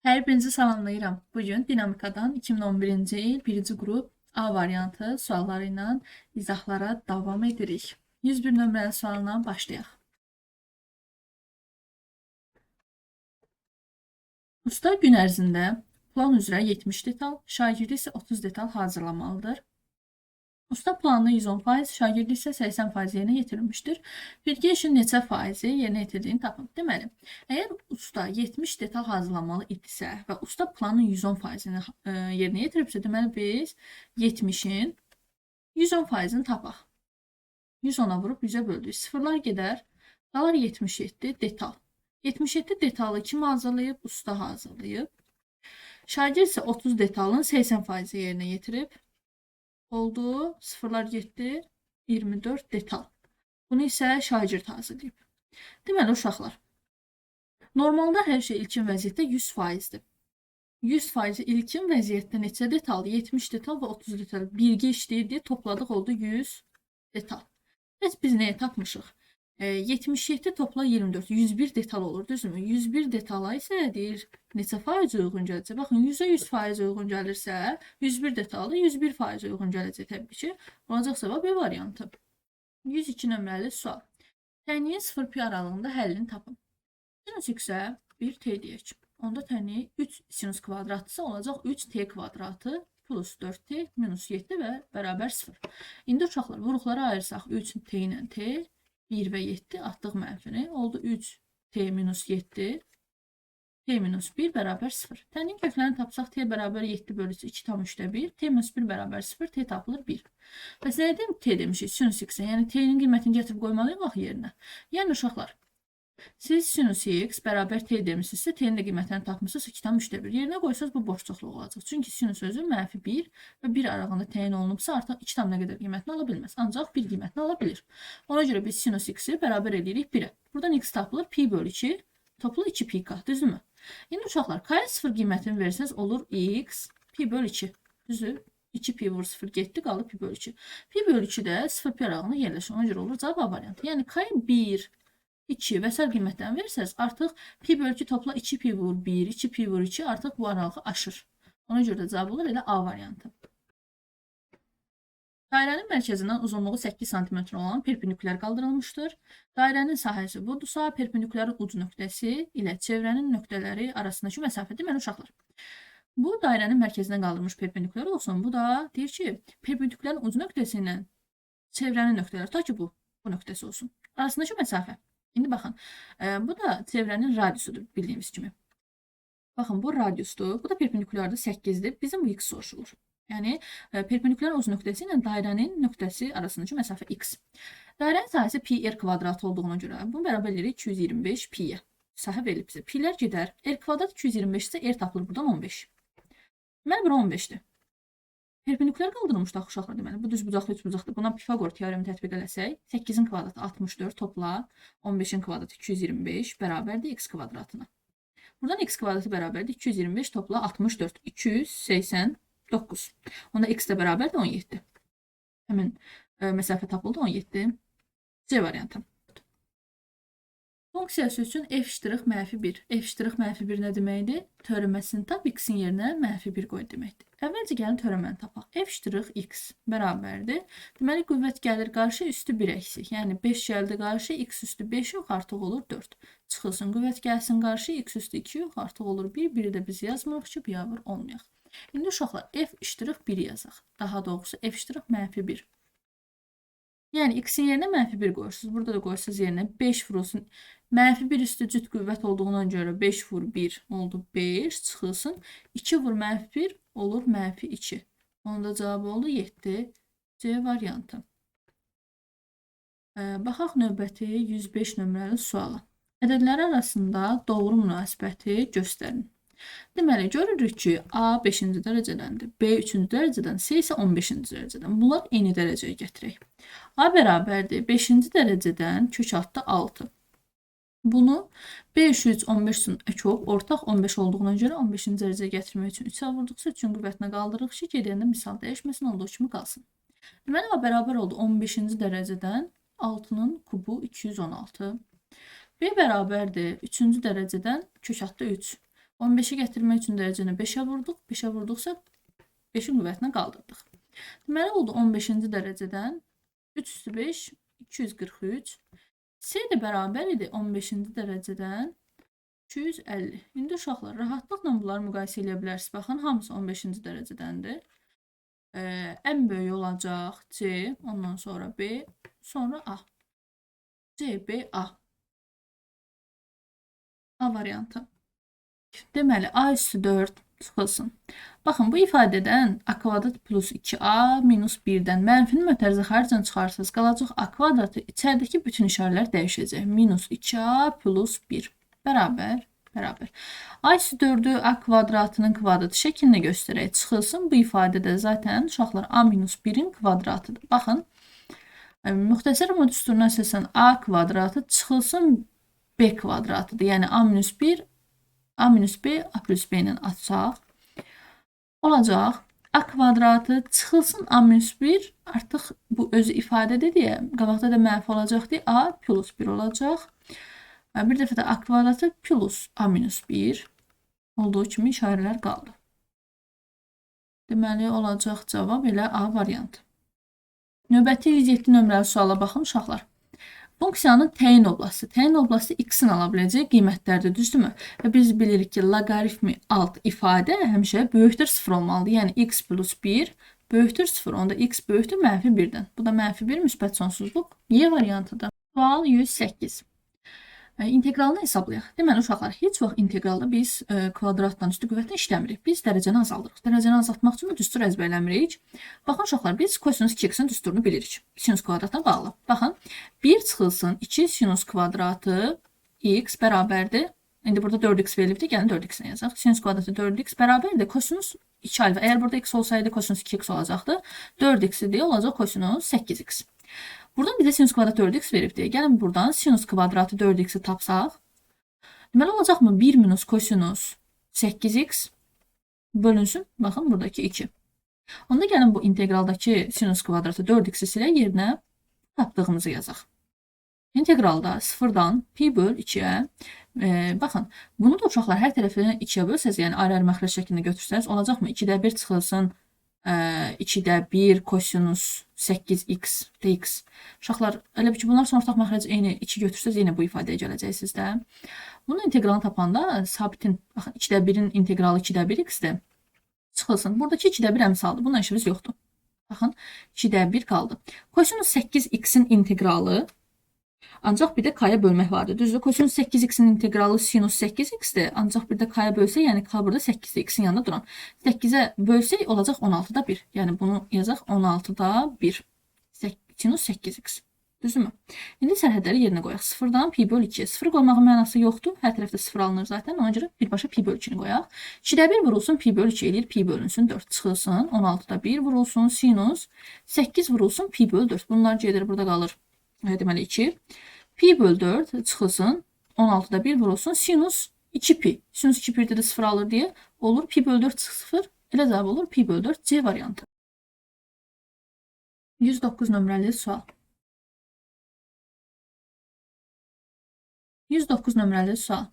Hər birinizi salamlayıram. Bugün Dinamikadan 2011-ci il 1-ci qrup A variantı sualları ilə izahlara davam edirik. 101 nömrəli sualına başlayaq. Usta gün ərzində plan üzrə 70 detal, şagirdi isə 30 detal hazırlamalıdır. Usta planını 110%, şagirdi isə 80% yerinə yetirilmişdir. Birgə işin neçə faizi yerinə yetirdiyini tapın. Deməli, əgər usta 70 detal hazırlamalı idisə və usta planın 110%-ni yerinə yetiribsə, deməli biz 70-in 110%-ni tapaq. 110-a vurub 100-ə böldük. Sıfırlar gedər, qalar 77 detal. 77 detalı kim hazırlayıb? Usta hazırlayıb. Şagird isə 30 detalın 80% yerinə yetirib. Oldu, sıfırlar getdi, 24 detal. Bunu isə şagird hazırlayıb. Deməli, uşaqlar, normalda hər şey ilkin vəziyyətdə 100%-dir. 100% ilkin vəziyyətdə neçə detal? 70 detal və 30 detal. Birgə işləyir deyə topladıq, oldu 100 detal. Bəs biz nəyə tapmışıq? 77 topla 24, 101 detal olur, düzdürmü? 101 detala isə deyir, neçə faiz uyğun gələcək? Baxın, 100-ə 100% uyğun gəlirsə, 101 detalı 101% uyğun gələcək təbii ki. Olacaq cavab B variantı. 102 nömrəli sual. Tənliyin 0 pi aralığında həllini tapın. Sinus x-ə 1t deyək. Onda tənliyi 3 sinus kvadratı olacaq 3t kvadratı plus 4t minus 7 və bərabər 0. İndi uşaqlar, vuruqlara ayırsaq 3t ilə t, 1 və 7 atdıq mənfini. Oldu 3t minus 7, t minus 1 bərabər 0. Tənliyin köklərini tapsaq t bərabər 7 bölüsü 2,3-də 1, t minus 1 bərabər 0, t tapılır 1. Bəs nə dedim? T demişik, sinus x-ə. Yəni t-nin qiymətini gətirib qoymalıyıq axı yerinə. Yəni uşaqlar, siz sinus x bərabər t demişsinizsə, t-nin də qiymətini tapmışsınız 2,3-də 1. Yerinə qoysanız bu boş çoxluq olacaq. Çünki sinus özü mənfi 1 və 1 aralığında təyin olunubsa, artıq 2 tam nə qədər qiymətini ala bilməz. Ancaq 1 qiymətini ala bilir. Ona görə biz sinus x-i bərabər edirik 1-ə. Buradan x tapılır pi bölü 2 toplu 2 pi k, düzdürmü? İndi uşaqlar, k-ya 0 qiymətini versəniz olur x pi bölü 2, düzdür? 2 pi vur 0 getdi, qaldı pi bölü 2. Pi bölü 2 də 0 pi aralığında yerləşir. Ona görə olur cavab A variantı. Yəni k-ya 1, 2 və sair qiymətlərini versəniz, artıq pi bölü 2 topla 2 pi vur 1, 2 pi vur 2 artıq bu aralığı aşır. Ona görə də cavab olur elə A variantı. Dairənin mərkəzindən uzunluğu 8 sm olan perpendikulyar qaldırılmışdır. Dairənin sahəsi budursa, perpendikulyarın uc nöqtəsi ilə çevrənin nöqtələri arasındakı məsafə. Deməli, uşaqlar, bu dairənin mərkəzindən qaldırılmış perpendikulyar olsun. Bu da deyir ki, perpendikulyarın uc nöqtəsi ilə çevrənin nöqtələri, ta ki bu nöqtəsi olsun. Arasındakı məsafə. İndi baxın, bu da çevrənin radiusudur bildiyimiz kimi. Baxın, bu radiusdur, bu da perpendikulyardır, 8-dir. Bizim bu x soruşulur. Yəni, perpendikulyar uc nöqtəsi ilə dairənin nöqtəsi arasındakı məsafə x. Dairənin sahəsi pi r kvadratı olduğuna görə bunu bərabər edirik 225 pi-yə. Sahə verilib bizə. Pi-lər gedər. R kvadrat 225 isə r tapılır buradan 15. Deməli, bura 15-dir. Perpendikulyar qaldırılmışdı axı uşaqlar, deməli. Bu düz bucaqlı, üç bucaqlı. Buna Pifagor teoremi tətbiq eləsək, 8-in kvadratı 64 topla 15-in kvadratı 225 bərabərdir x kvadratına. Buradan x kvadratı bərabərdir 225 topla 64, 289. Onda x də bərabərdir 17. Həmin məsafə tapıldı 17. C variantı. Funksiyası üçün f' mənfi 1. F' mənfi 1 nə deməkdir? Törəməsini tap, x-in yerinə mənfi 1 qoy deməkdir. Əvvəlcə gəlin törəməni tapaq. F' x bərabərdir. Deməli, qüvvət gəlir qarşı, üstü 1 əksik. Yəni, 5 gəldi qarşı, x üstü 5 yox, artıq olur 4. Çıxılsın, qüvvət gəlsin qarşı, x üstü 2 yox, artıq olur 1. 1-i də biz yazmırıq ki, biabır olmayaq. İndi uşaqlar, f' 1 yazaq. Daha doğrusu, f' mənfi 1. Yəni, x-in yerinə mənfi 1 qoyursunuz. Burada da qoyursunuz yerinə 5 vurulsun. Mənfi 1 üstü cüt qüvvət olduğuna görə 5 vur 1 oldu 5, çıxılsın. 2 vur mənfi 1 olur mənfi 2. Onda cavabı oldu 7. C variantı. Baxaq növbəti 105 nömrəli suala. Ədədlər arasında doğru münasibəti göstərin. Deməli, görürük ki, A 5-ci dərəcədəndir, B 3-cü dərəcədən, C isə 15-ci dərəcədən. Bunlar eyni dərəcəyə gətirək. A bərabərdir 5-ci dərəcədən kök altda 6. Bunu 5, 3, 15 üçün çox, ortaq 15 olduğuna görə 15-ci dərəcəyə gətirmək üçün 3-ə vurduqsa 3-ün qüvvətinə qaldırırıq ki, gedəndə misal dəyişməsin, olduğu kimi qalsın. Deməli, A bərabər oldu 15-ci dərəcədən 6-nın kubu 216. B bərabərdir 3-cü dərəcədən kök altda 3. 15-i gətirmək üçün dərəcəni 5-ə vurduq. 5-ə vurduqsa 5-in qüvvətinə qaldırdıq. Deməli, oldu 15-ci dərəcədən 3 üstü 5, 243. C də bərabər idi 15-ci dərəcədən 250. İndi uşaqlar, rahatlıqla bunları müqayisə eləyə bilərsiniz. Baxın, hamısı 15-ci dərəcədəndir. Ən böyüyü olacaq C, ondan sonra B, sonra A. C, B, A. A variantı. Deməli, A üstü 4 çıxılsın. Baxın, bu ifadədən A kvadrat plus 2A minus 1-dən mənfinin mötərizə xaricən çıxarsınız. Qalacaq A kvadratı, içəridəki bütün işarələr dəyişəcək. Minus 2A plus 1 bərabər, bərabər. A üstü 4-ü A kvadratının kvadratı şəklində göstərək çıxılsın. Bu ifadədə zaten uşaqlar A minus 1-in kvadratıdır. Baxın, müxtəsər ümumi düsturuna əsasən A kvadratı çıxılsın B kvadratıdır. Yəni A minus 1, A minus B, A plus B ilə açsaq olacaq. A kvadratı çıxılsın A minus 1, artıq bu özü ifadədir deyə qabaqda da mənfi olacaq deyə A plus 1 olacaq. Bir dəfə də A kvadratı plus A minus 1 olduğu kimi işarələr qaldı. Deməli, olacaq cavab elə A variantı. Növbəti 107 nömrəli suala baxın uşaqlar. Funksiyanın təyin oblasti. Təyin oblasti x-in ala biləcəyi qiymətlərdir, düzdürmü? Və biz bilirik ki, loqaritmi alt ifadə həmişə böyükdür 0 olmalıdır. Yəni x plus 1 böyükdür 0. Onda x böyükdür mənfi 1-dən. Bu da mənfi 1 müsbət sonsuzluq. Y variantıdır. Sual 108. İnteqralını hesablayaq. Deməli, uşaqlar, heç vaxt inteqralda biz kvadratdan üstü qüvvətlə işləmirik. Biz dərəcəni azaldırıq. Dərəcəni azaltmaq üçün düstur əzbərləmirik. Baxın, uşaqlar, biz kosinus 2x-in düsturunu bilirik. Sinus kvadratına bağlı. Baxın, 1 çıxılsın 2 sinus kvadratı x bərabərdir. İndi burada 4x verilibdir. Gəlin 4x-nə yazaq. Sinus kvadratı 4x bərabərdir. Kosinus 2 alfa. Əgər burada x olsaydı, kosinus 2x olacaqdı. 4x idi, olacaq kosinus 8x. Buradan bizə sinus kvadratı 4x veribdir. Gəlin buradan sinus kvadratı 4x-i tapsaq. Deməli, olacaqmı 1 minus kosinus 8x bölünsün. Baxın, buradakı 2. Onda gəlin bu inteqraldakı sinus kvadratı 4x-i silək, yerinə tapdığımızı yazaq. İnteqralda 0-dan pi böl 2-yə. Baxın, bunu da uşaqlar hər tərəfini 2-yə bölsəz, yəni ayrı-ayrı məxrəc şəklində götürsəniz, olacaqmı 2-də 1 çıxılsın 2-də 1 kosinus 8x dx. Uşaqlar, elə bil ki, bunlar son ortaq məxrəc eyni 2 götürsəz, yenə bu ifadəyə gələcəksiniz də. Bunun inteqralını tapanda sabitin, baxın, 2-də 1-in inteqralı 2-də 1 x-dir. Çıxılsın. Buradakı 2-də 1 əmsaldır. Bununla işimiz yoxdur. Baxın, 2-də 1 qaldı. Kosinus 8x-in inteqralı, ancaq bir də k-ya bölmək vardır. Düzdür? Kosinus 8x-in inteqralı sinus 8x-dir. Ancaq bir də k-ya bölsək, yəni k burada 8-dir, x-in yanında duran. 8-ə bölsək olacaq 16-da 1. Yəni bunu yazaq 16-da 1. Sinus 8x. Düzdürmü? İndi sərhədləri yerinə qoyaq. 0-dan pi böl 2-yə. 0 qoymağın mənası yoxdur. Hər tərəfdə 0 alınır zaten. Ona görə birbaşa pi böl 2-ni qoyaq. 2-də 1 vurulsun pi böl 2 eləyir. Pi bölünsün 4 çıxılsın. 16-da 1 vurulsun sinus 8 vurulsun pi böl 4. Bunlar gedir burada qalır. Deməli 2. Pi böl 4 çıxılsın. 16-da 1 vurulsun. Sinus 2 pi. Sinus 2 pi də 0 alır deyə olur. Pi böl 4 çıx 0. Elə cavab olur. Pi böl 4 C variantı. 109 nömrəli sual. 109 nömrəli sual.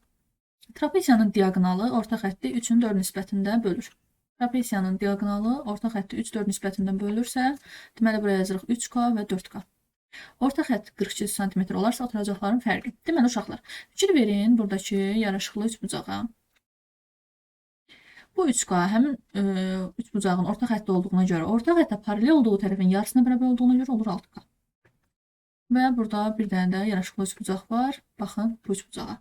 Trapesiyanın diaqonalı orta xətti 3-ün 4 nisbətində bölür. Trapesiyanın diaqonalı orta xətti 3-4 nisbətində bölürsə, deməli buraya yazırıq 3K və 4K. Orta xətt 42 sm olarsa oturacaqların fərqi. Deməli uşaqlar, fikir verin buradakı yaraşıqlı üçbucağa. Bu 3K həmin üçbucağın orta xətti olduğuna görə, orta xəttə paralel olduğu tərəfin yarısına bərabər olduğuna görə olur 6K. Və burada bir dənə də yaraşıqlı üçbucaq var. Baxın bu üçbucağa.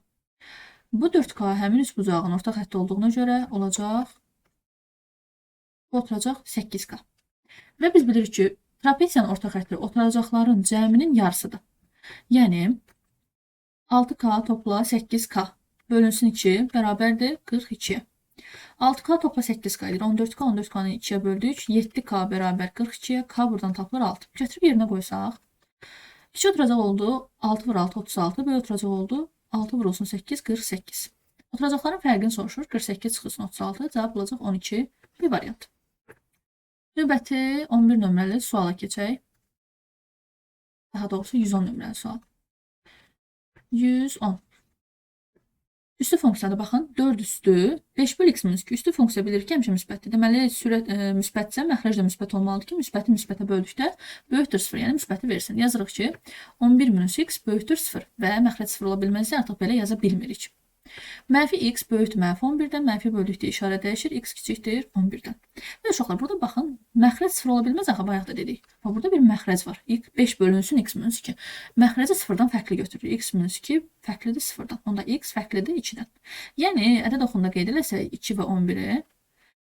Bu 4K həmin üçbucağın orta xətti olduğuna görə olacaq, bu oturacaq 8K. Və biz bilirik ki, trapesiyanın orta xətti oturacaqların cəminin yarısıdır. Yəni 6K topla 8K bölünsün 2 bərabərdir 42. 6K topla 8K edir. 14K, 14K-nı 2-yə böldük. 7K bərabər 42-yə. K buradan tapılır 6. Gətirib yerinə qoysaq, 2 oturacaq oldu. 6 vur 6, 36. Böyle oturacaq oldu. 6 vurulsun 8, 48. Oturacaqların fərqini soruşur. 48 çıxılsın 36. Cavab olacaq 12. Bir variant. Növbəti 11 nömrəli suala keçək. Daha doğrusu 110 nömrəli sual. 110. Üstü funksiyada baxın, 4 üstü 5 bölü x minus 2. Üstü funksiya bilir ki, həmişə müsbətdir. Deməli, sürət müsbətsə, məxrəc də müsbət olmalıdır ki, müsbəti müsbətə böldükdə böyükdür 0, yəni müsbəti versin. Yazırıq ki, 11 minus x böyükdür 0 və məxrəc 0 ola bilməzsə artıq belə yaza bilmirik. Mənfi x böyükdür mənfi 11-dən, mənfi böldükdə işarə dəyişir, x kiçikdir 11-dən. Və uşaqlar, burada baxın, məxrəc 0 ola bilməz, axı bayaq da dedik. Bax, burada bir məxrəc var. 5 bölünsün x minus 2. Məxrəci 0-dan fərqli götürürük. X minus 2 fərqlidir 0-dan. Onda x fərqlidir 2-dən. Yəni, ədəd oxunda qeyd eləsək 2 və 11-i,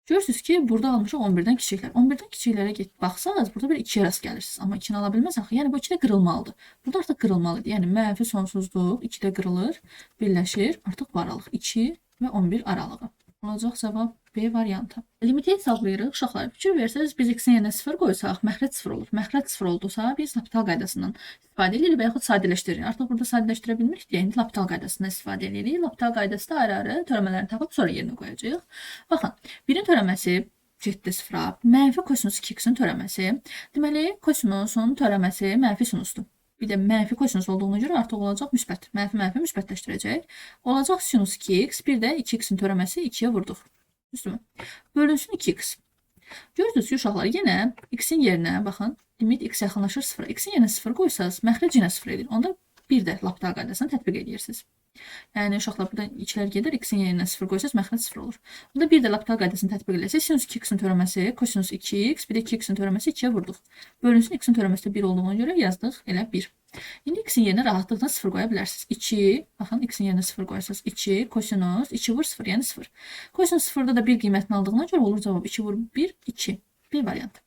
görürsünüz ki, burada almışıq 11-dən kiçiklər. 11-dən kiçiklərə baxsanız, burada bir 2-yə rast gəlirsiniz. Amma 2-ni ala bilməz axı. Yəni, bu 2 də qırılmalıdır. Burada artıq qırılmalıdır. Yəni, mənfi sonsuzluq 2 də qırılır, birləşir. Artıq bu aralıq 2 və 11 aralığı. Olacaq cavab B variantı. Limiti hesablayırıq. Uşaqlar, fikir versəniz, biz x-in yerinə 0 qoysaq, məxrəc 0 olur. Məxrəc 0 oldusa, biz L'Hopital qaydasından istifadə edirik və yaxud sadələşdiririk. Artıq burada sadələşdirə bilmirik deyə indi L'Hopital qaydasından istifadə edirik. L'Hopital qaydası da ayrı-ayrı törəmələrini tapıb sonra yerinə qoyacağıq. Baxın, birin törəməsi getdi 0-a, mənfi kosinus 2x-in törəməsi. Deməli, kosinusun törəməsi mənfi sinusdur. Bir də mənfi kosinus olduğuna görə artıq olacaq müsbət. Mənfi mənfi müsbətləşdirəcək. Olacaq sinus 2x, bir də 2x-in törəməsi 2-yə vurduq. Düzdürmü? Bölünsün 2x. Görürsünüz ki, uşaqlar, yenə x-in yerinə, baxın, limit x yaxınlaşır 0-a. X-in yerinə 0 qoysaz, məxrəc yenə 0 edir. Onda bir də L'Hopital qaydasını tətbiq edirsiniz. Yəni, uşaqlar, buradan 2-lər gedir, x-in yerinə 0 qoysaz, məxrəc 0 olur. Bunda bir də L'Hopital qaydasını tətbiq eləsək, sinus 2x-in törəməsi, kosinus 2x, bir də 2x-in törəməsi 2-yə vurduq. Bölünsün x-in törəməsi də 1 olduğuna görə yazdıq elə 1. İndi x-in yerinə rahatlıqla 0 qoya bilərsiniz. 2, baxın, x-in yerinə 0 qoyarsanız 2, kosinus 2 vur 0, yəni 0. Kosinus 0-da da 1 qiymətini aldığına görə olur cavab 2 vur 1, 2. Bir variant.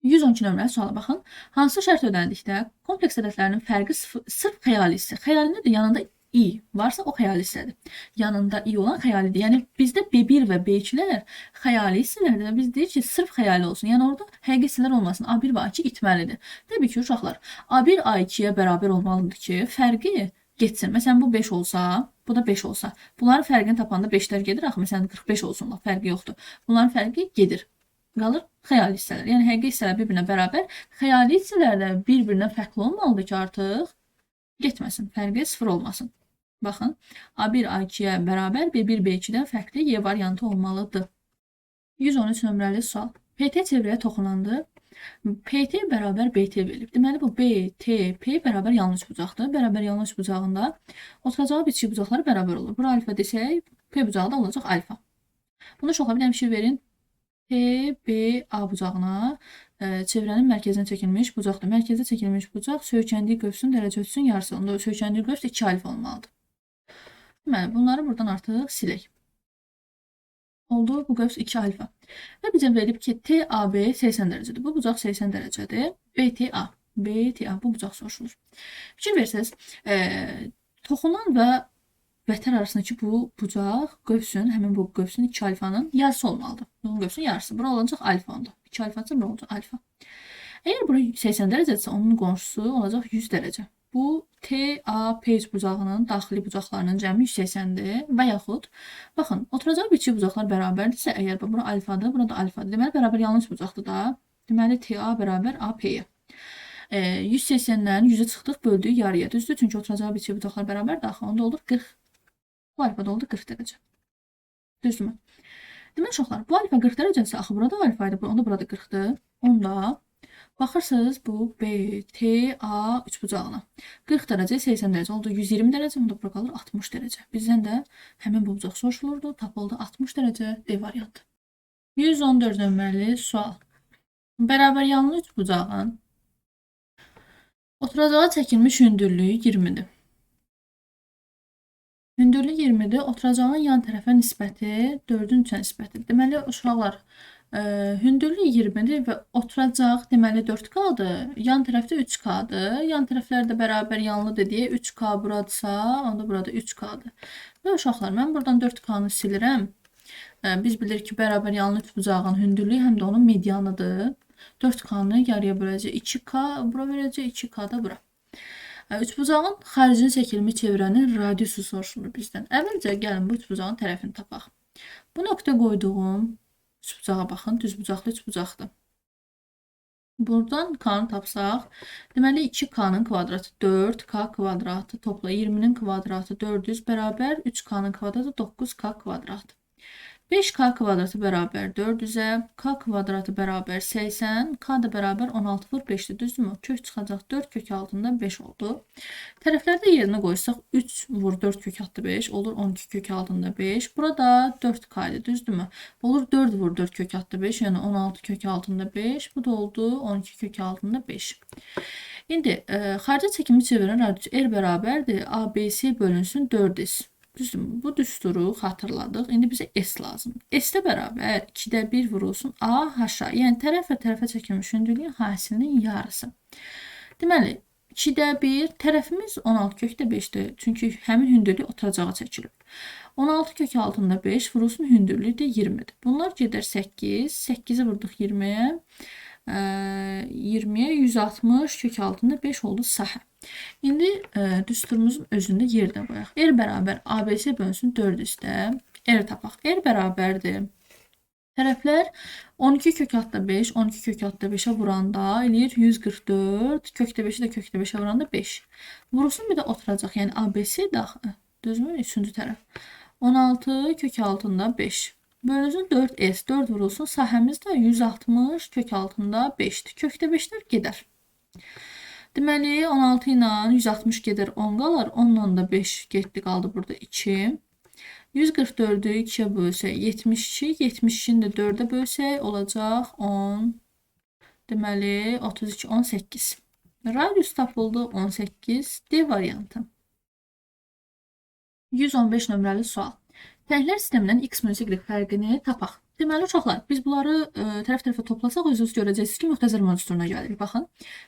112 nömrəli suala baxın. Hansı şərt ödəndikdə kompleks ədədlərinin fərqi sırf xəyali hissə. Xəyali nədir? Yanında i varsa o xəyali hissədir. Yanında i olan xəyalidir. Yəni bizdə B1 və B2-lər xəyali hissələrdir və biz deyirik ki, sırf xəyali olsun. Yəni orada həqiqi hissələr olmasın. A1 və A2 itməlidir. Təbii ki, uşaqlar, A1 A2-yə bərabər olmalıdır ki, fərqi getsin. Məsələn, bu 5 olsa, bu da 5 olsa. Bunların fərqini tapanda 5-lər gedir. Axı, məsələn, 45 olsun, fərqi yoxdur. Bunların fərqi gedir. Qalır xəyali hissələr. Yəni həqiqi hissələr bir-birinə bərabər. Xəyali hissələr də bir-birindən fərqli olmalıdır ki, artıq getməsin. Fərqi 0 olmasın. Baxın, A1 A2-yə bərabər, B1 B2-dən fərqli Y variantı olmalıdır. 113 nömrəli sual. PT çevrəyə toxunandı. PT bərabər BT verilib. Deməli, bu B, T, P bərabər yanlış bucaqdır. Bərabər yanlış bucağında oturacağı bitişik bucaqları bərabər olur. Bura alfa desək, P bucağı da olacaq alfa. Bunu uşaqlar bir dənə fikir verin. T, B, A bucağına çevrənin mərkəzinə çəkilmiş bucaqdır. Mərkəzə çəkilmiş bucaq söykəndiyi qövsün dərəcə ölçüsünün yarısı. Onda söykəndiyi qövs 2 alfa olmalıdır. Deməli, bunları buradan artıq silək. Oldu bu qövs 2 alfa. Və bizə verilib ki, TAB 80 dərəcədir. Bu bucaq 80 dərəcədir. BTA. BTA bu bucaq soruşulur. Fikir versəniz, toxunan və vətər arasındakı bu bucaq qövsün, həmin bu qövsün 2 alfanın yarısı olmalıdır. Bunun qövsün yarısı. Bura olacaq alfa onda. 2 alfa bura olacaq alfa. Əgər bura 80 dərəcədirsə, onun qonşusu olacaq 100 dərəcə. Bu TAP bucağının daxili bucaqlarının cəmi 180-dir və yaxud baxın, oturacağı bitişik bucaqlar bərabərdirsə, əgər bura alfadır, bura da alfadır. Deməli, bərabər yanlış bucaqdır da. Deməli, TA bərabər AP-yə. 180-dən 100-ə çıxdıq, böldük yarıya. Düzdür? Çünki oturacağı bitişik bucaqlar bərabərdir. Axı, onda olur 40. Bu alfa da oldu 40 dərəcə. Düzdürmü? Deməli, uşaqlar, bu alfa 40 dərəcədirsə, axı burada alfa idi, onda burada 40-dır. Onda baxırsınız bu B, T, A üçbucağına. 40 dərəcə, 80 dərəcə oldu 120 dərəcə, onda bura qalır 60 dərəcə. Bizdən də həmin bu bucaq soruşulurdu, tapıldı 60 dərəcə D variantı. 114 nömrəli sual. Bərabər yanlı üçbucağın oturacağa çəkilmiş hündürlüyü 20-dir. Hündürlüyü 20-dir. Oturacağın yan tərəfə nisbəti 4-ün 3-ə nisbətidir. Deməli, uşaqlar, hündürlüyü 20-dir və oturacaq, deməli 4K-dır. Yan tərəfdə 3K-dır. Yan tərəflər də bərabər yanlıdır deyə 3K buradırsa, onda burada 3K-dır. Və uşaqlar, mən buradan 4K-nı silirəm. Biz bilirik ki, bərabər yanlı üçbucağın hündürlüyü həm də onun medianıdır. 4K-nı yarıya böləcək 2K, bura verəcək 2K da bura. Üçbucağın xaricini çəkilmiş çevrənin radiusu soruşulur bizdən. Əvvəlcə gəlin bu üçbucağın tərəfini tapaq. Bu nöqtə qoyduğum üçbucağa baxın, düzbucaqlı üçbucaqdır. Buradan K-nı tapsaq, deməli 2K-nın kvadratı 4K kvadratı topla 20-nin kvadratı 400 bərabər 3K-nın kvadratı 9K kvadratı. 5K kvadratı bərabər 400-ə, K kvadratı bərabər 80, K da bərabər 16 vur 5-dir, düzdürmü? Kök çıxacaq 4 kök altında 5 oldu. Tərəfləri də yerinə qoysaq 3 vur 4 kök altı 5 olur 12 kök altında 5. Burada 4K idi, düzdürmü? Olur 4 vur 4 kök altı 5, yəni 16 kök altında 5. Bu da oldu 12 kök altında 5. İndi xarici çəkimi çevirən radius R bərabərdir ABC bölünsün 4S. Düzdürmü? Bu düsturu xatırladıq. İndi bizə S lazımdır. S-də bərabər 2-də 1 vurulsun A H-a. Yəni tərəf və tərəfə çəkilmiş hündürlüyün hasilinin yarısı. Deməli, 2-də 1 tərəfimiz 16 kökdə 5-dir. Çünki həmin hündürlük oturacağa çəkilib. 16 kök altında 5 vurulsun hündürlüyü də 20-dir. Bunlar gedər 8. 8-i vurduq 20-yə. 20-yə 160 kök altında 5 oldu sahə. İndi düsturumuzun özündə yer də qoyaq. R bərabər ABC bölünsün 4 üstə. R tapaq. R bərabərdir. Tərəflər 12 kök altda 5, 12 kök altda 5-ə vuranda eləyir 144, kökdə 5-i də kökdə 5-ə vuranda 5. Vurulsun bir də oturacaq, yəni ABC daxil, düzmü? Üçüncü tərəf. 16 kök altında 5. Bölünsün 4S, 4 vurulsun. Sahəmiz də 160 kök altında 5-dir. Kökdə 5-lər gedər. Deməli, 16 ilə 160 gedər, 10 qalar. 10 ilə da 5 getdi, qaldı burada 2. 144-ü 2-yə bölsək 72, 72-ni də 4-ə bölsək olacaq 10. Deməli, 32, 18. Radius tapıldı 18, D variantı. 115 nömrəli sual. Tənliklər sistemindən x minus y fərqini tapaq. Deməli, uşaqlar, biz bunları tərəf-tərəfə toplasaq, özünüz görəcəksiniz ki, müxtəsər düsturuna gəlirik. Baxın,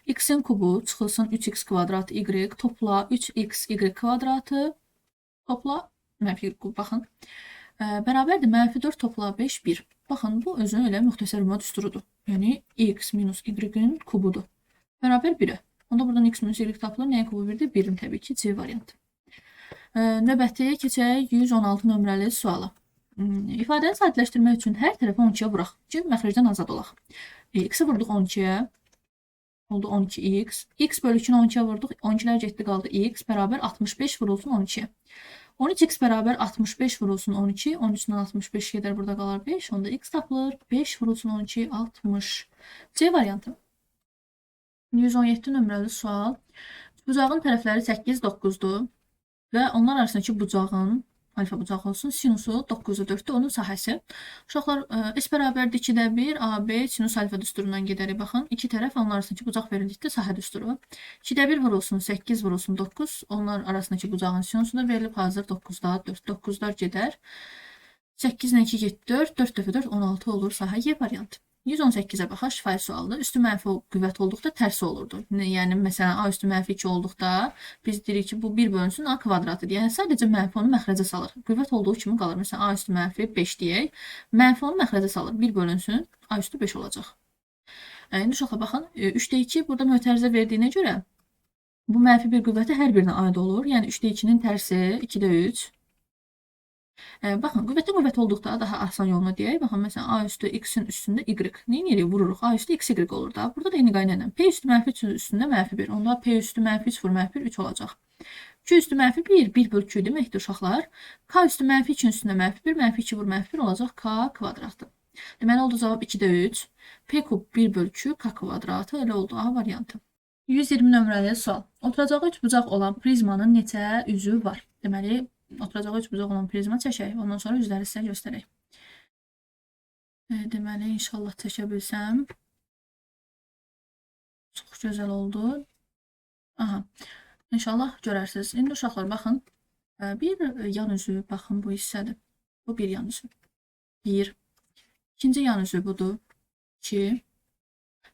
x-in kubu çıxılsın 3x kvadratı y, topla 3x y kvadratı, topla mənfi y kubu, baxın. Bərabərdir mənfi 4 topla 5, 1. Baxın, bu özünü elə müxtəsər düsturudur. Yəni, x minus y-in kubudur. Bərabər 1-ə. Onda buradan x minus y tapılır. Nəyin kubu 1-dir? 1-in təbii ki, C variantı. Növbəti keçək 116 nömrəli suala. İfadəni sadələşdirmək üçün hər tərəfə 12-yə vuraq ki, məxrəcdən azad olaq. X-i vurduq 12-yə, oldu 12x. X bölü 2-ni 12-yə vurduq, 12-lər getdi qaldı x bərabər 65 vurulsun 12-yə. 13x bərabər 65 vurulsun 12, 13-dən 65 gedər, burada qalar 5, onda x tapılır, 5 vurulsun 12, 60. C variantı. 117 nömrəli sual. Bucağın tərəfləri 8, 9-dur və onlar arasındakı bucağın, alfa bucağı olsun, sinusu 9-da 4-dür, onun sahəsi. Uşaqlar, S bərabərdir 2-də 1, AB sinus alfa düsturundan gedərik. Baxın, iki tərəf onlar arasındakı bucaq verildikdə sahə düsturu. 2-də 1 vurulsun, 8 vurulsun, 9. Onlar arasındakı bucağın sinusu da verilib hazır 9-da 4. 9-lar gedər. 8 ilə 2 getdi 4, 4 dəfə 4, 16 olur sahə Y variantı. 118-ə baxaq, şifahi sualdır. Üstü mənfi qüvvət olduqda tərsi olurdu. Yəni, məsələn, A üstü mənfi 2 olduqda biz deyirik ki, bu 1 bölünsün A kvadratıdır. Yəni, sadəcə mənfi onu məxrəcə salır. Qüvvət olduğu kimi qalır. Məsələn, A üstü mənfi 5 deyək. Mənfi onu məxrəcə salır. 1 bölünsün, A üstü 5 olacaq. İndi uşaqlar, baxın, 3-də 2 burada mötərizə verdiyinə görə bu mənfi bir qüvvəti hər birinə aid olur. Yəni, 3-də 2-nin tərsi 2-də 3. Baxın, qüvvətə qüvvət olduqda daha asan yolunu deyək. Baxın, məsələn, A üstü x-in üstündə y. Nə edirik? Vururuq. A üstü x, y olur da. Burada da eyni qayda ilə. P üstü mənfi 3-ün üstündə mənfi 1. Onda P üstü mənfi 3 vur mənfi 1, 3 olacaq. Q üstü mənfi 1, 1 bölü Q deməkdir uşaqlar. K üstü mənfi 2-nin üstündə mənfi 1, mənfi 2 vur mənfi 1 olacaq K kvadratı. Deməli, oldu cavab 2-də 3. P kub 1 bölü Q, K kvadratı. Elə oldu A variantı. 120 nömrəli sual. Oturacağı 3 bucaq olan prizmanın neçə üzü var? Deməli, oturacağı 3 bucaq olan prizma çəkək. Ondan sonra üzləri sizə göstərək. Deməli, inşallah çəkə bilsəm. Çox gözəl oldu. Aha. İnşallah görərsiniz. İndi uşaqlar, baxın. Bir yan üzü, baxın, bu hissədir. Bu bir yan üzü. 1. İkinci yan üzü budur. 2.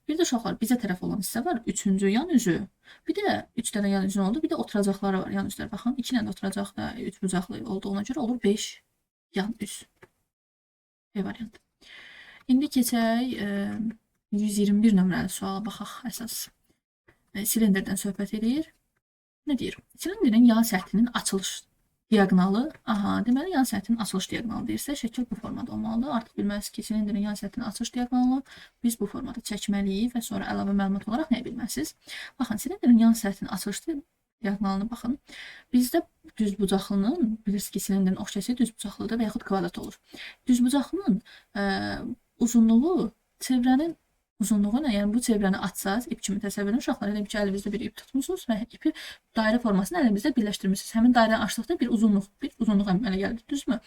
Bir də uşaqlar, bizə tərəf olan hissə var. Üçüncü yan üzü. Bir də 3 dənə yan üzü oldu. Bir də oturacaqları var yan üzlər. Baxın, 2 dənə oturacaq da 3 bucaqlı olduğuna görə olur 5 yan üz. B variantı. İndi keçək 121 nömrəli suala baxaq əsas. Silindirdən söhbət edir. Nə deyir? Silindirin yan səthinin açılış diaqonalı. Aha, deməli, yan səthinin açılış diaqonalı deyirsə, şəkil bu formada olmalıdır. Artıq bilməlisiniz ki, silindrin yan səthinin açılış diaqonalını biz bu formada çəkməliyik və sonra əlavə məlumat olaraq nəyi bilməlisiniz? Baxın, silindrin yan səthinin açılış diaqonalına baxın. Bizdə düzbucaqlının, bilirsiniz ki, silindrin ox kəsiyi düzbucaqlıdır və yaxud kvadrat olur. Düzbucaqlının uzunluğu çevrənin uzunluğu nə? Yəni bu çevrəni açsaz, ip kimi təsəvvür edin. Uşaqlar, elə ki, əlinizdə bir ip tutmusunuz və ipi dairə formasını əlinizdə birləşdirmişsiniz. Həmin dairəni açdıqda bir uzunluq əmələ gəlir, düzdürmü?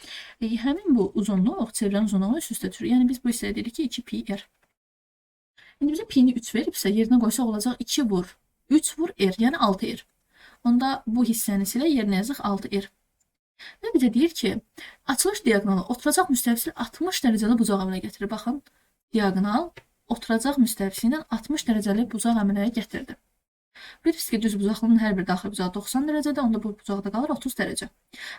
Həmin bu uzunluq çevrənin uzunluğu üst-üstə düşür. Yəni biz bu hissəyə deyirik ki, 2 pi r. İndi bizə pi-ni 3 veribsə, yerinə qoysaq olacaq 2 vur 3 vur r, yəni 6 r. Onda bu hissəni silək, yerinə yazaq 6 r. Və bizə deyir ki, açılış diaqonalı oturacaq müstəvisi 60 dərəcəli bucaq əmələ gətirir. Baxın, diaqonal oturacaq müstəvisi ilə 60 dərəcəli bucaq əmələ gətirdi. Bilirsiniz ki, düz bucaqlının hər bir daxili bucağı 90 dərəcədir, onda bu bucaqda qalır 30 dərəcə.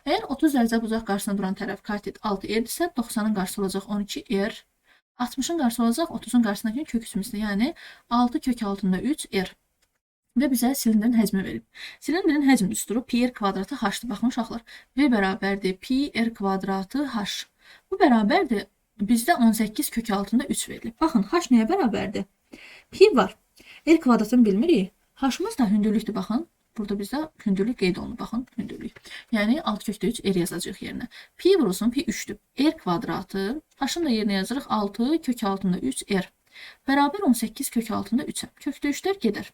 Əgər 30 dərəcə bucaq qarşısında duran tərəf katet 6 r-dirsə, 90-ın qarşısı olacaq 12 r, 60-ın qarşısı olacaq 30-un qarşısındakı kök 3 misli, yəni 6 kök altında 3 r. Və bizə silindrin həcmi verib. Silindrin həcm düsturu pi r kvadratı h-dır. Baxın uşaqlar, V bərabərdir pi r kvadratı h. Bu bərabərdir. Bizdə 18 kök altında 3 verilib. Baxın, h nəyə bərabərdir? Pi var. R kvadratını bilmirik. H-mız da hündürlükdür, baxın. Burada bizdə hündürlük qeyd olunur, baxın, hündürlük. Yəni 6 kökdə 3 R yazacağıq yerinə. Pi vurulsun, pi 3-dür. R kvadratı, H-ın da yerinə yazırıq 6 kök altında 3 R. Bərabər 18 kök altında 3-ə. Kökdə 3-lər gedər.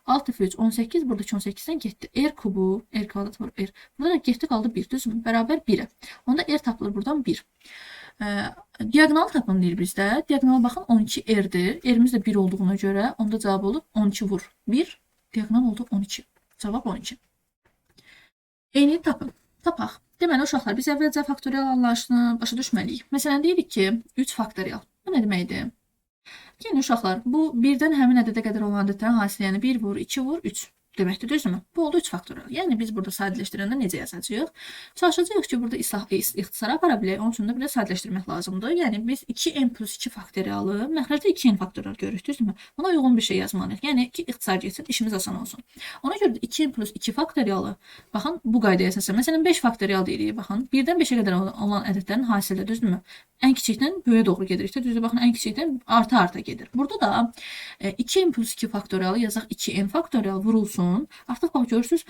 6 f 3, 18, buradakı 18-dən getdi. R kubu, R kvadratı var, R. Burada da getdi, qaldı 1, düzdürmü? Bərabər 1-ə. Onda R tapılır buradan 1. Diaqonal tapın deyir bizdə. Diaqonala baxın 12 R-dir. R-imiz də 1 olduğuna görə onda cavab olub 12 vur 1. Diaqonal oldu 12. Cavab 12. Eyni tapın. Tapaq. Deməli uşaqlar, biz əvvəlcə faktorial anlayışını başa düşməliyik. Məsələn deyirik ki, 3 faktorial. Bu nə deməkdir? Yəni uşaqlar, bu birdən həmin ədədə qədər olan ədədlərin hasili, yəni 1 vur, 2 vur, 3 deməkdir, düzdürmü? Bu oldu 3 faktorial. Yəni biz burada sadələşdirəndə necə yazacağıq? Çalışacağıq ki, burada ixtisara apara bilək. Onun üçün də biraz sadələşdirmək lazımdır. Yəni biz 2n plus 2 faktorialı, məxrəcdə 2n faktorial görürük, düzdürmü? Buna uyğun bir şey yazmalıyıq. Yəni ki, ixtisar getsin, işimiz asan olsun. Ona görə də 2n plus 2 faktorialı, baxın, bu qaydaya əsasən. Məsələn, 5 faktorial deyirik, baxın, 1-dən 5-ə qədər olan ədədlərin hasilidir, düzdürmü? Ən kiçikdən böyüyə doğru gedirik də, düzdür? Baxın, ən kiçikdən arta-arta gedir. Burada da 2n plus 2 faktorialı yazaq, 2n faktorial vurulsun. Artıq bax görürsünüz,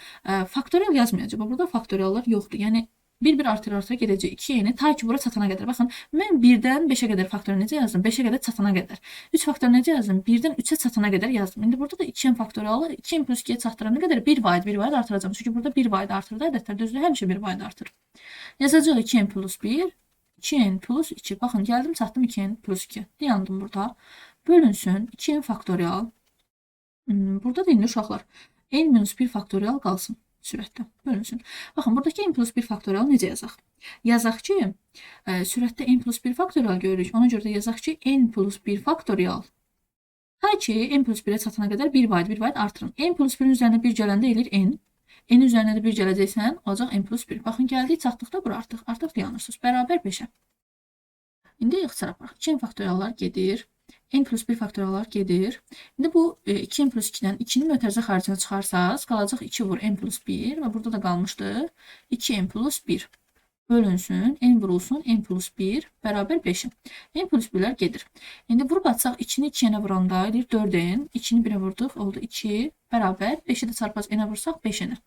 faktorial yazmayacaq. Burada faktoriallar yoxdur. Yəni bir-bir artır-artır gedəcək 2n ta ki bura çatana qədər. Baxın, mən 1-dən 5-ə qədər faktorial necə yazdım? 5-ə qədər çatana qədər. 3 faktorial necə yazdım? 1-dən 3-ə çatana qədər yazdım. İndi burada da 2n faktorialı 2n plus 2-yə çatdırana qədər 1 vahid, 1 vahid artıracağam. Çünki burada 1 vahid artır da ədədlər, düzdür? Həmişə 1 vahid artır. Yazacağıq 2n plus 1, 2n plus 2. Baxın, gəldim, çatdım 2n plus 2. Dayandım burada. Bölünsün 2n faktorial. Burada da indi uşaqlar n minus 1 faktorial qalsın sürətdə. Bölünsün. Baxın, buradakı n plus 1 faktorial necə yazaq? Yazaq ki, sürətdə n plus 1 faktorial görürük. Ona görə də yazaq ki, n plus 1 faktorial. Ta ki, n plus 1-ə çatana qədər 1 vahid, 1 vahid artırın. N plus 1-in üzərinə 1 gələndə eləyir n. N üzərinə də 1 gələcəksən, olacaq n plus 1. Baxın, gəldik, çatdıqda bura artıq. Artıq dayanırsınız. Bərabər 5-ə. İndi ixtisar aparaq. 2n faktoriallar gedir. N plus 1 faktoriallar gedir. İndi bu 2n plus 2-dən 2-ni mötərizə xaricinə çıxarsaz, qalacaq 2 vur n plus 1 və burada da qalmışdı 2n plus 1. Bölünsün, n vurulsun, n plus 1 bərabər 5-ə. N plus 1-lər gedir. İndi vurub atsaq 2-ni 2-nə vuranda eləyir 4n. 2-ni 1-ə vurduq, oldu 2 bərabər. 5-i də çarpaz n-ə vursaq 5n.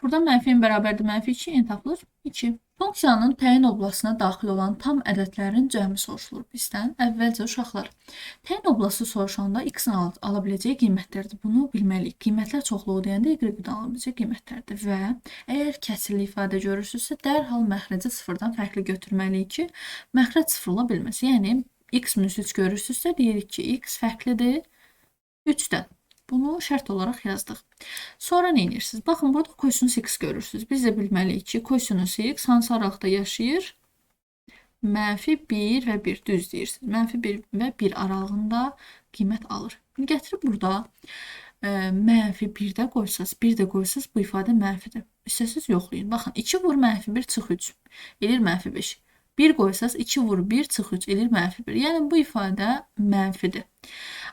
Buradan mənfi n bərabərdir mənfi 2, n tapılır 2. Funksiyanın təyin oblastına daxil olan tam ədədlərin cəmi soruşulur bizdən. Əvvəlcə uşaqlar, təyin oblastı soruşanda x-in ala biləcəyi qiymətlərdir. Bunu bilməliyik. Qiymətlər çoxluğu deyəndə y-dən ala biləcəyi qiymətlərdir və əgər kəsirli ifadə görürsünüzsə, dərhal məxrəci sıfırdan fərqli götürməliyik ki, məxrəc sıfır ola bilməz. Yəni x minus 3 görürsünüzsə, deyirik ki, x fərqlidir 3-dən. Bunu şərt olaraq yazdıq. Sonra nə edirsiniz? Baxın, burada kosinus x görürsünüz. Biz də bilməliyik ki, kosinus x hansı aralıqda yaşayır? Mənfi 1 və 1, düz deyirsiniz. Mənfi 1 və 1 aralığında qiymət alır. Gətirib burada mənfi 1 də qoysaz, 1 də qoysaz bu ifadə mənfidir. İstəsiniz yoxlayın. Baxın, 2 vur mənfi 1 çıx 3, eləyir mənfi 5. 1 qoysaz 2 vur 1 çıx 3 eləyir mənfi 1. Yəni bu ifadə mənfidir.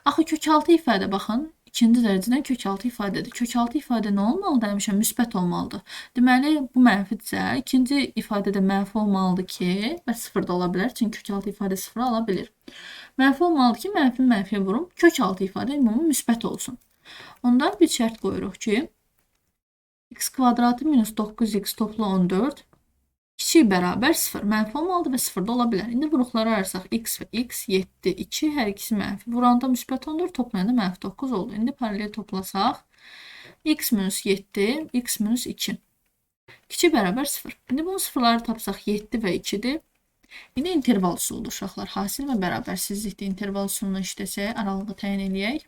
Axı kök 6 ifadə baxın İkinci dərəcədən kök 6 ifadədir. Kök 6 ifadə nə olmalıdır? Həmişə müsbət olmalıdır. Deməli, bu mənfidirsə, ikinci ifadə də mənfi olmalıdır ki, və 0 da ola bilər. Çünki kök 6 ifadə 0 ala bilir. Mənfi olmalıdır ki, mənfi mənfiyə vurum, kök 6 ifadə ümumi müsbət olsun. Onda bir şərt qoyuruq ki, x kvadratı minus 9x topla 14 kiçik bərabər 0. Mənfi olmalıdır və 0 da ola bilər. İndi vuruqları ayırsaq x və x 7, 2, hər ikisi mənfi. Vuranda müsbət 14, toplayanda mənfi 9 oldu. İndi paralel toplasaq x minus 7, x minus 2 kiçik bərabər 0. İndi bunun sıfırları tapsaq 7 və 2-dir. İndi interval üsuludur uşaqlar. Hasil və bərabərsizlikdə interval üsulunu işləsək, aralığı təyin eləyək.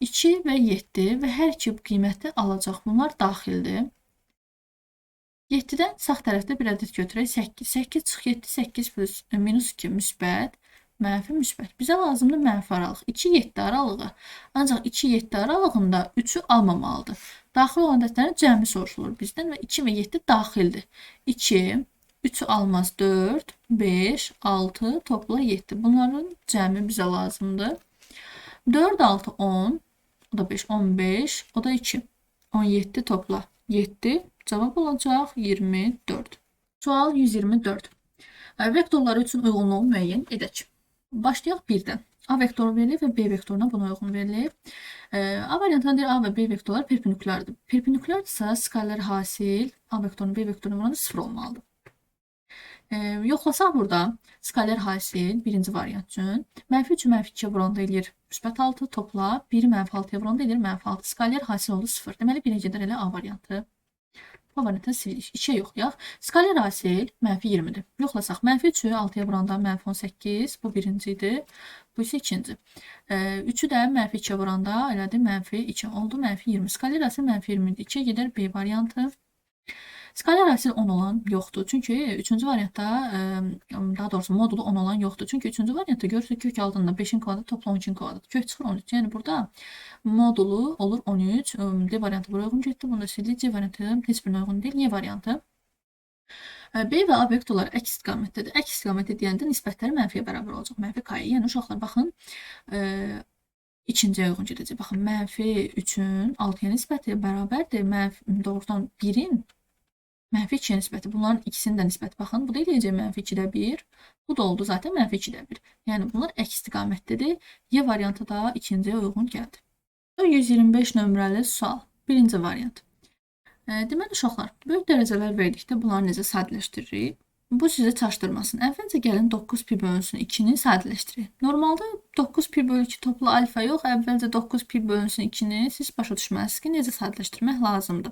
2 və 7 və hər iki qiyməti alacaq. Bunlar daxildir. 7-dən sağ tərəfdə bir ədəd götürək. 8. 8 çıx 7, 8 plus minus 2 müsbət, mənfi müsbət. Bizə lazımdır mənfi aralıq. 2, 7 aralığı. Ancaq 2, 7 aralığında 3-ü almamalıdır. Daxil olan ədədlərin cəmi soruşulur bizdən və 2 və 7 daxildir. 2, 3-ü almaz 4, 5, 6, topla 7. Bunların cəmi bizə lazımdır. 4, 6, 10, o da 5, 15, o da 2. 17 topla 7. Cavab olacaq 24. Sual 124. Vektorları üçün uyğunluğu müəyyən edək. Başlayaq birdən. A vektoru verilir və B vektoruna buna uyğun verilir. A variantına deyir A və B vektorları perpendikulardır. Perpendikulardırsa skaler hasil A vektorunun B vektoruna vuranda 0 olmalıdır. Yoxlasaq burada skaler hasil birinci variant üçün mənfi 3-ü mənfi 2-yə vuranda eləyir müsbət 6, topla 1-i mənfi 6-ya vuranda eləyir mənfi 6. Skaler hasil oldu 0. Deməli 1-ə gedər elə A variantı. Bu variantını sildik. 2-yə yoxlayaq. Skaler hasil mənfi 20-dir. Yoxlasaq mənfi 3-ü 6-ya vuranda mənfi 18. Bu birinci idi. Bu isə ikinci. 3-ü də mənfi 2-yə vuranda elədi mənfi 2 oldu. Mənfi 20. Skaler hasil mənfi 20 idi. 2-yə gedər B variantı. Skaler hasil 10 olan yoxdur. Çünki üçüncü variantda, daha doğrusu modulu 10 olan yoxdur. Çünki üçüncü variantda görürsünüz kök altında 5-in kvadratı topla 12-in kvadratı. Kök çıxır 13. Yəni burada modulu olur 13. D variantı buraya uyğun getdi. Bunu da sildik. C variantı heç birinə uyğun deyil. Y variantı. B və A vektorları əks istiqamətdədir. Əks istiqamətdə deyəndə nisbətləri mənfiyə bərabər olacaq. Mənfi K-ya. Yəni uşaqlar baxın, ikinciyə uyğun gedəcək. Baxın, mənfi 3-ün 6-ya nisbəti bərabərdir. Mənfi, doğrudan 1-in mənfi 2-yə nisbəti. Bunların ikisinin də nisbəti. Baxın, bu da eləyəcək mənfi 2-də 1. Bu da oldu zaten mənfi 2-də 1. Yəni bunlar əks istiqamətdədir. Y variantı da ikinciyə uyğun gəldi. 125 nömrəli sual. Birinci variant. Deməli uşaqlar, böyük dərəcələr verdikdə bunları necə sadələşdiririk? Bu sizi çaşdırmasın. Əvvəlcə gəlin 9 pi bölünsün 2-ni sadələşdirək. Normalda 9 pi bölü 2 topla alfa yox, əvvəlcə 9 pi bölünsün 2-ni siz başa düşməlisiniz ki, necə sadələşdirmək lazımdır.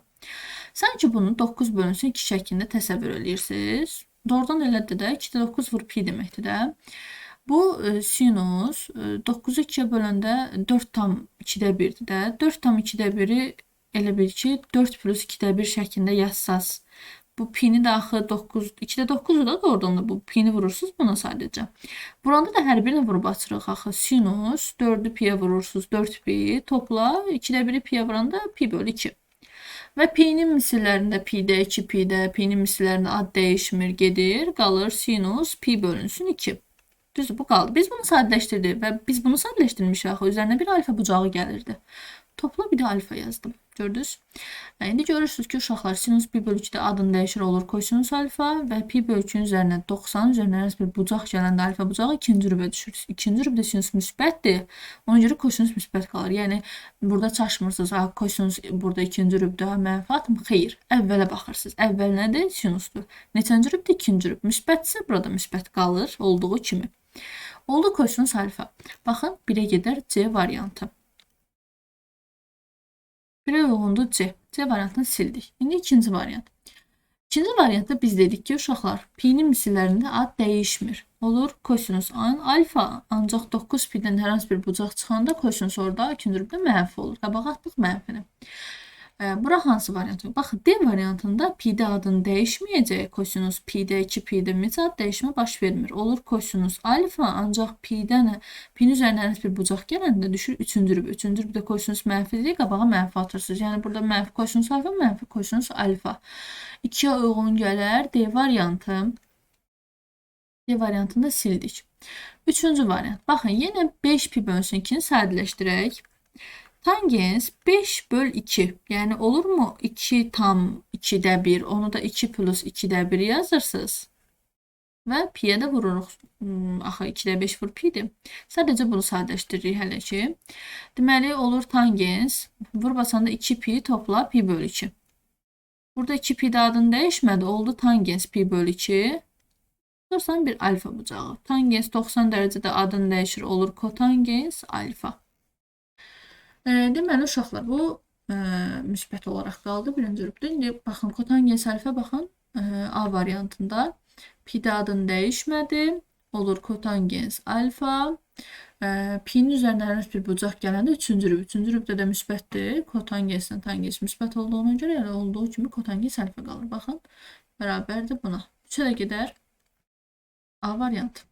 Sanki bunu 9 bölünsün 2 şəklində təsəvvür eləyirsiniz. Doğrudan elədir də, 2-də 9 vur pi deməkdir də. Bu sinus 9-u 2-yə böləndə 4,2-də 1-dir də. 4,2-də 1-i elə bil ki, 4 plus 2-də 1 şəklində yazsaz. Bu pini də axı 9, 2-də 9-u da doğrudan da bu pini vurursunuz buna sadəcə. Buranda da hər birini vurub açırıq axı. Sinus 4-ü piyə vurursunuz 4 pi, topla 2-də 1-i piyə vuranda pi bölü 2. Və pinin misillərində pi-də 2 pi-də, pinin misillərində ad dəyişmir, gedir, qalır sinus pi bölünsün 2. Düzdür, bu qaldı. Biz bunu sadələşdirdik və biz bunu sadələşdirmişik axı. Üzərinə bir alfa bucağı gəlirdi. Topla bir də alfa yazdım. Gördünüz? İndi görürsünüz ki, uşaqlar sinus pi bölü 2-də adını dəyişir olur kosinus alfa və pi bölü 2-nin üzərinə 90 üzərinə hər bir bucaq gələndə alfa bucağı ikinci rübə düşür. İkinci rübdə sinus müsbətdir. Ona görə kosinus müsbət qalır. Yəni burada çaşmırsınız. Ha, kosinus burada ikinci rübdə mənfi atım. Xeyr. Əvvələ baxırsınız. Əvvəl nədir? Sinusdur. Neçənci rübdə? İkinci rüb. Müsbətsə burada müsbət qalır olduğu kimi. Oldu kosinus alfa. Baxın, 1-ə gedər C variantı. 1-ə uyğundur C. C variantını sildik. İndi ikinci variant. İkinci variantda biz dedik ki, uşaqlar, pinin misillərində ad dəyişmir. Olur kosinus alfa, ancaq 9 pi-dən hər hansı bir bucaq çıxanda kosinus orada ikinci rübdə mənfi olur. Qabağa atdıq mənfini. Bura hansı variant? Baxın, D variantında pi-də adını dəyişməyəcək. Kosinus pi-də 2 pi-də necə ad dəyişmə baş vermir. Olur kosinus alfa, ancaq pi-dən pinin üzərinə hər hansı bir bucaq gələndə düşür üçüncü rübə. Üçüncü rübdə kosinus mənfidir, qabağa mənfi atırsınız. Yəni burada mənfi kosinus alfa, mənfi kosinus alfa. 2-yə uyğun gələr D variantı. D variantını da sildik. Üçüncü variant. Baxın, yenə 5 pi bölünsün 2-ni sadələşdirək. Tangens 5 böl 2. Yəni olurmu 2 tam 2-də 1? Onu da 2 plus 2-də 1 yazırsınız. Və pi-yə də vururuq. Axı 2-də 5 vur pi-dir. Sadəcə bunu sadələşdiririk hələ ki. Deməli, olur tangens. Vur basanda 2 pi topla pi bölü 2. Burada 2 pi də adını dəyişmədi. Oldu tangens pi bölü 2. Tutursan bir alfa bucağı. Tangens 90 dərəcədə adını dəyişir. Olur kotangens alfa. Deməli, uşaqlar, bu müsbət olaraq qaldı birinci rübdə. İndi baxın, kotangens alfa baxın A variantında. Pi də adını dəyişmədi. Olur kotangens alfa. Pi'nin üzərindən hər bir bucaq gələndə üçüncü rüb. Üçüncü rübdə də müsbətdir. Kotangenslə tangens müsbət olduğuna görə elə olduğu kimi kotangens alfa qalır. Baxın, bərabərdir buna. 3-ə də gedər A variantı.